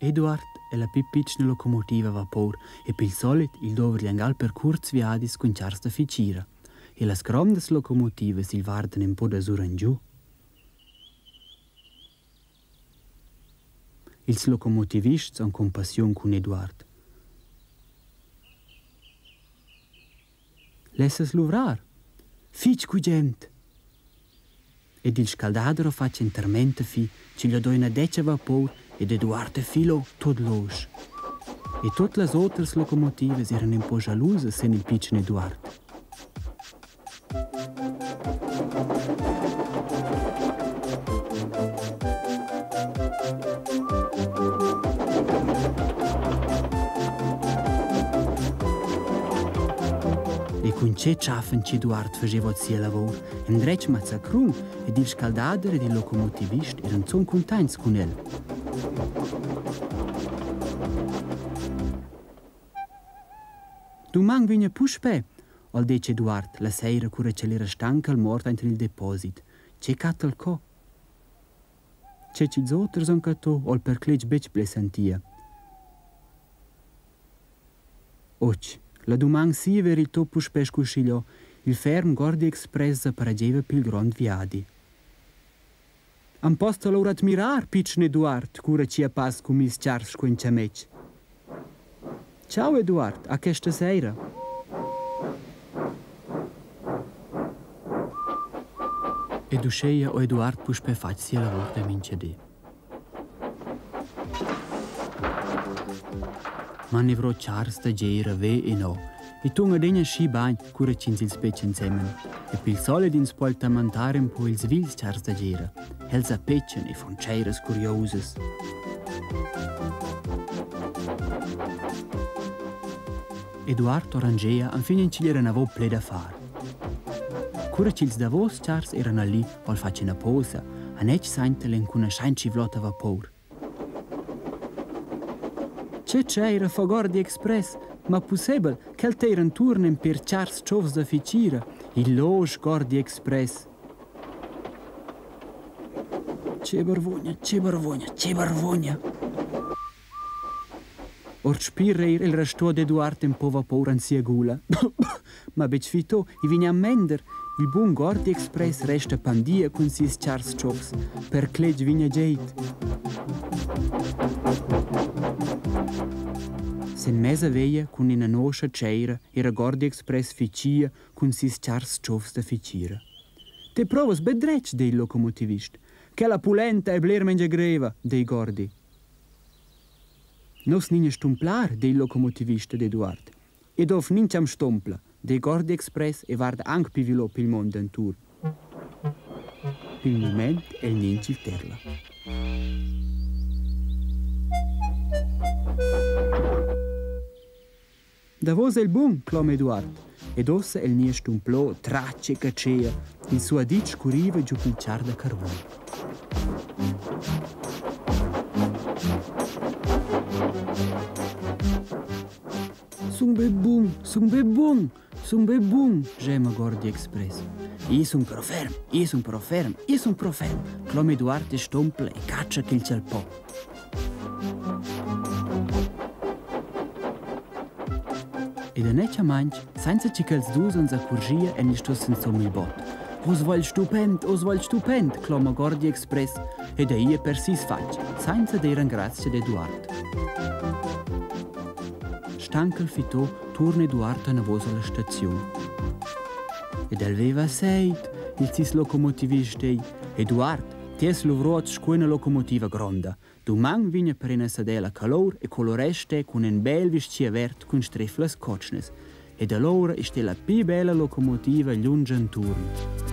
Eduard è la pli pitschna locomotiva a vapor e pil solit il dovri angal per curts viadis cun chars da fitgira. E las grondas locomotivas il vardan empau da surengiu. Ils locomotivists han cumpassiun cun Eduard. Lessas luvrar? Fitg gugent! Ed il scaldader ha fatg in terment fi ch'igl ha dà ina detga vapur ed Eduard è filo tut losch. E tut las otras locomotivas eran empau schalusas sin il pitschen Eduard. E cun tge tschaffen ch'Eduard fageva sia lavur, endretg mazzacrun ed il scaldader ed il locomotivist eran zun cuntents cun el. Duman vegna puspè, al detg Eduard la seira cura ch'el era stanchel mort aint il deposit. Che catta'l co? Che ch'ils oters han cattò, ho'l percletg betg ple sentia. Och, la duman siva era il tot puspè scu schigliò, il ferm Gordi Express sa parageva pil grond viadi. Am post allura admirar, pitschen Eduard, cura chi ha pass cun meis chars scu ün chametg. Ciao Eduard, a questa sera. Ed uscheia ho Eduard puspè fatg sia lavur da mincha di. Manevrò chars da gira ve e no. I tun adegna schi bain, cura ch'ins ils spetga ensemen. E pil solit ins po tamantar un po ils vils chars da gira. Els appetschan e fan tscheiras curiosas. Eduard Orangea enfin in ch'igl era anavos ple da far. Cura ch'ils davos chars eran lì, ha'l fatg ina posa, anetg sainta l'enconuschaint tschivlot a vapor. Che c'eira fa Gordi Express, ma pussebel ch'el teira intuorn in per chars tschofs da ficira, il losch Gordi Express. Che barvogna, che barvogna, che barvogna! Ord spir eir el restò ad Eduard ün po vapor in sia gula. Ma betg fitto, i vegn a mender. Il bun Gordi Express resta pandia cun sis chars tschocs. Per cletg vigna geit. Sen mesa veia cun ina noscha tscheira era Gordi Express fichia cun sis chars tschofs da ficira. Te provas be dretg, dei il locomotivist. Quella pulenta è bler mengia greva, dei Gordi. Nus nin stumplar, di il locomotivist ad Eduard. Ed of nin ch'am stumpla, di Gordi Express e varda anc pi vilò pil mond enturn. Pil mument el nin ch'il terla. Davos el bun, cloma Eduard. Ed ussa el nia stumplò, tratg e catschea. Il suaditsch curriva giu pil char da carvun. Sun be bun, sun be bun, sun be bun, gema Gordi Express. Io sun però ferm, io sun però ferm, io sun però ferm, cloma Eduard e stumpla e catscha quel ch'el po. Ed anetgamaing, sainza chi ch'els duos ans accurgia en il stos insomma il bot. Oz va il stupend, oz va il stupend, cloma Gordi Express ed è ia per sis fatg, sainza dir engrazia d'Eduard. Stanchel fitò turna Eduard anavos alla staziun. Ed el veva seit, il sis locomotivist ei, Eduard, Ti es luvro scu üna locomotiva gronda. Duman vegna per ina sadella calour e coloreste cun ün bel vestì avert cun streflas cotschnas. Ed alura es la pli bella locomotiva lunsch intuorn.